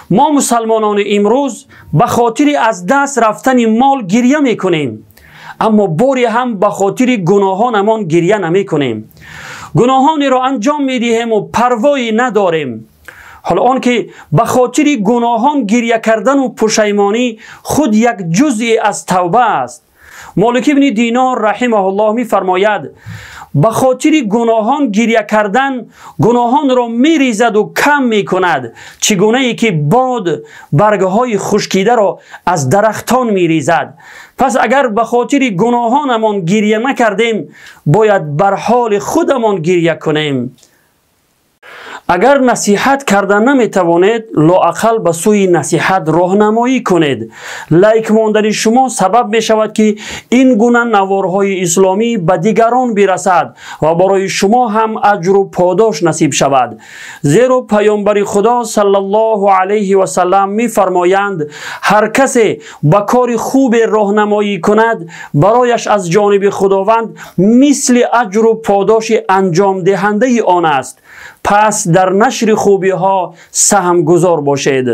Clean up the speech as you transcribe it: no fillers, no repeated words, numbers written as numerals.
Мо мусалмонони имрӯз ба хотири аз даст рафтани мол гирья мекунем, аммо боре ҳам ба хотири гуноҳонамон гирья намекунем. Гуноҳонеро анҷом медиҳему парвоӣ надорем. Ҳоло он ки ба хотири гуноҳон гирья кардану пушаймонӣ худ як ҷузъе аз тавба аст. Молик ибни Динор раҳимаҳуллоҳ мефармояд: ба хотири гуноҳон гирья кардан гуноҳонро меризаду кам мекунад, чӣ гунае ки бод баргҳои хушкидаро аз дарахтон меризад. Пас агар ба хотири гуноҳонамон гирья накардем, бояд бар ҳоли худамон гирья кунем. Агар насиҳат карда наметавонед, лоақал ба сӯи насиҳат роҳнамоӣ кунед. Лайк мондани шумо сабаб мешавад, ки ин гуна наворҳои исломӣ ба дигарон бирасад ва барои шумо ҳам аҷру подош насиб шавад. Зеро Паёмбари Худо саллаллоҳу алайҳи васаллам мефармоянд: ҳар касе ба кори хубе роҳнамоӣ кунад, барояш аз ҷониби Худованд мисли аҷру подоши анҷомдиҳандаи он аст. Пас дар нашри хубиҳо саҳмгузор бошед.